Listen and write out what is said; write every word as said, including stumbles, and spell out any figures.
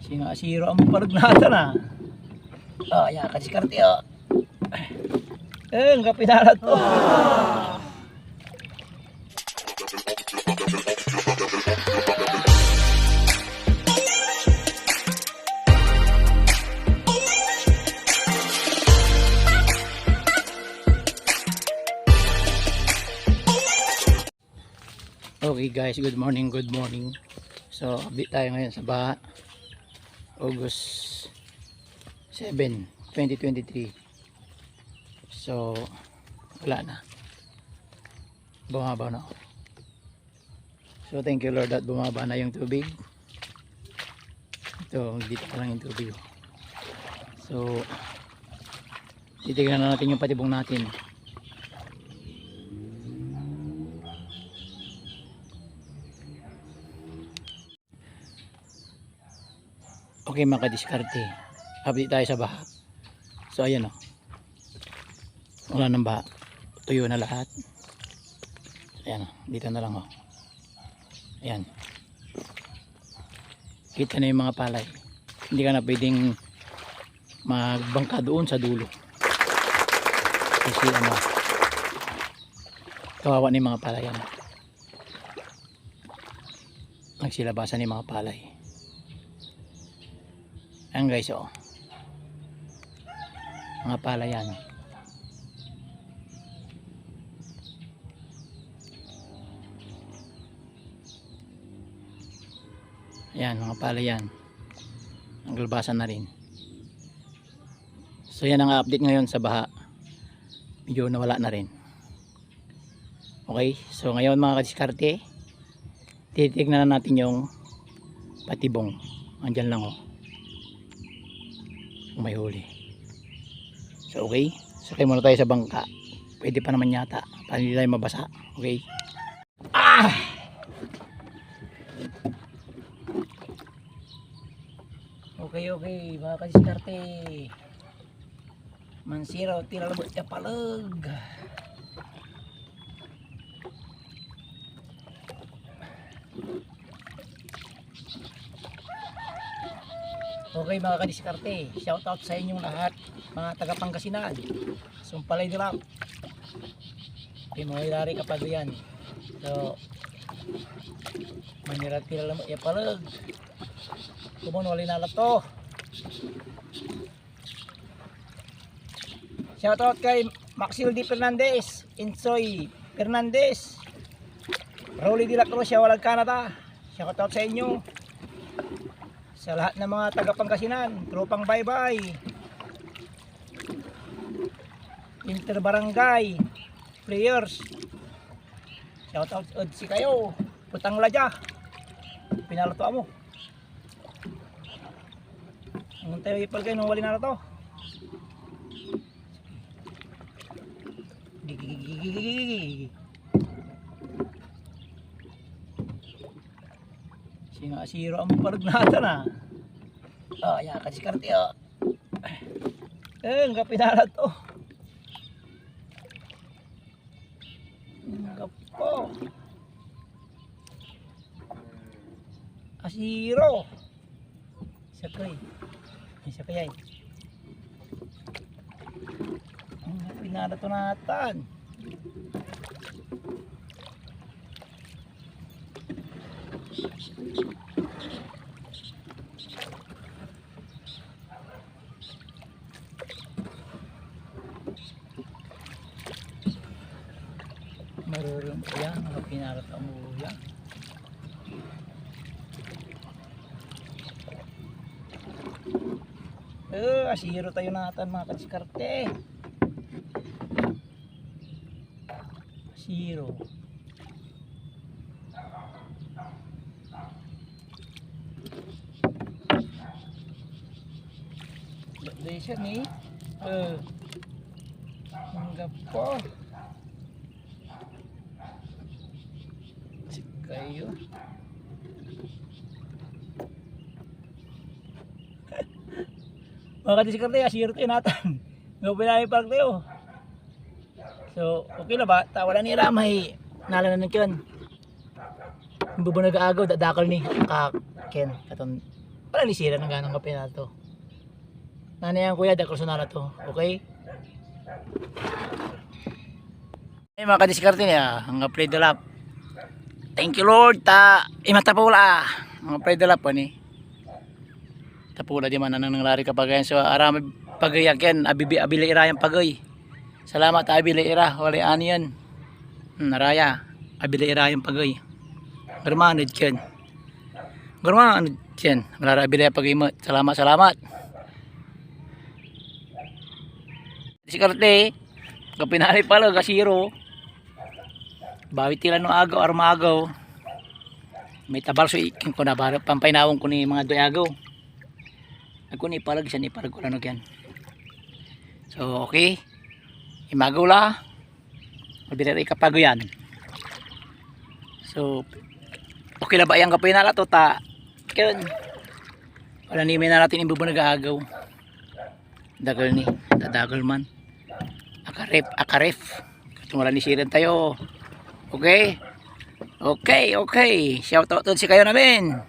Yung asiro ang parag natan, ah. Oh, yan, kadiskarte, oh. Eh, ang kapinala to. Okay guys, good morning, good morning. So, update tayo ngayon sa baha. August seven, twenty twenty-three. So, wala na. Bumaba na. So, thank you Lord at bumaba na yung tubig. Ito, dito pa lang yung tubig. So, titignan na natin yung patibong natin. Okay, mga kadiskarte. Update tayo sa baha. So, ayan o. Wala nang baha. Tuyo na lahat. Ayan o. Dito na lang o. Ayan. Kita na yung mga palay. Hindi ka na pwedeng magbangka doon sa dulo. Kasi ano, kawawa na yung mga palay. Ano. Nagsilabasan yung mga palay. Ayan guys, oh. Mga palay yan. Ayan, mga palay yan. Naglabasan na rin. So yan ang update ngayon sa baha. Medyo nawala na rin. Okay, so ngayon mga kadiskarte, titignan na natin yung patibong. Andyan lang oh. Kung may huli. So okay, sakay muna tayo sa bangka. Pwede pa naman yata. Para hindi tayo mabasa. Okay. Ah! Okay, okay, mga kadiskarte. Mansiro, tira labet ya paleg. Okay, mga kadiskarte, shout out sa inyong lahat, mga taga Pangasinan. Sumpalay Dilap. Okay, mga ilari kapag yan. So, manira tira labet ya paleg. Kumon, wala na to. Shoutout kay Maxil D Fernandez, Insoy Fernandez, Rolly de la Cruz, ya walad Canada. Shoutout sa inyo. Sa lahat ng mga taga Pangasinan, tropang baybay, inter barangay players. Shoutout ed sikayo. Putang la dia. Pinalato mo. Ang tayo ipal kayo, no? Wali na to. Gigigigigigigigigig. Singa siro ang parag natan, ah. Oh, yan, kadiskarte, oh. Eh, ang kapinala to. Ang gapo. Asiro. Sakay. Ay, sakay ay. Ang pinala to natan. Marurung yan, mga pinarat ang uya. Eh, asiro tayo natan, mga kadiskarte. Asiro. Ba't di siya ni? Eh, ang gapo. Sikayo. Mga kadiskarte, asiro tayo natan. Nobel ay park tayo. So, okay la ba? Ta wala ni ramay. Nala na nagkiwan. Bubo nag-aagaw, dadakal ni. Ka, Ken, katon. Wala ni sira ng ganang kape na to. Nanayan ko ya, dakor so nana to. Okay? Ay, mga kadiskarte niya, ang play the lap. Thank you, Lord. Ta, imata pa wala, ah. Mga play the lap, ani. Tapula di man, anang nanglari ka pa ganyan. So, aram, pagay yan, abibi-, abili ira yan pagay. Salamat, abili ira. Wala yan. Hmm, naraya. Abili ira yan pagay. Garmanid ken. Garmanid ken. Wala ra abili ya pagay met. Salamat, salamat. Diskarte. Kapinali pala, gasiro. Bawi tila no agaw, armaagaw. May tabal so iking ko na, bara pampainawon ko ni mga doy agaw. Ako ni ipalag, siya ni ipalag ko lang yan. So, okay. Imago la. Mabili rin ikapago yan. So, okay la ba yan kapoy na la to, ta? Yun. Wala ni may na natin imbubunag agaw. Dagal ni, dadagol man. Akaref, akaref. Katungalan ni Siren tayo. Okay? Okay, okay. Shout out to si kayo namin.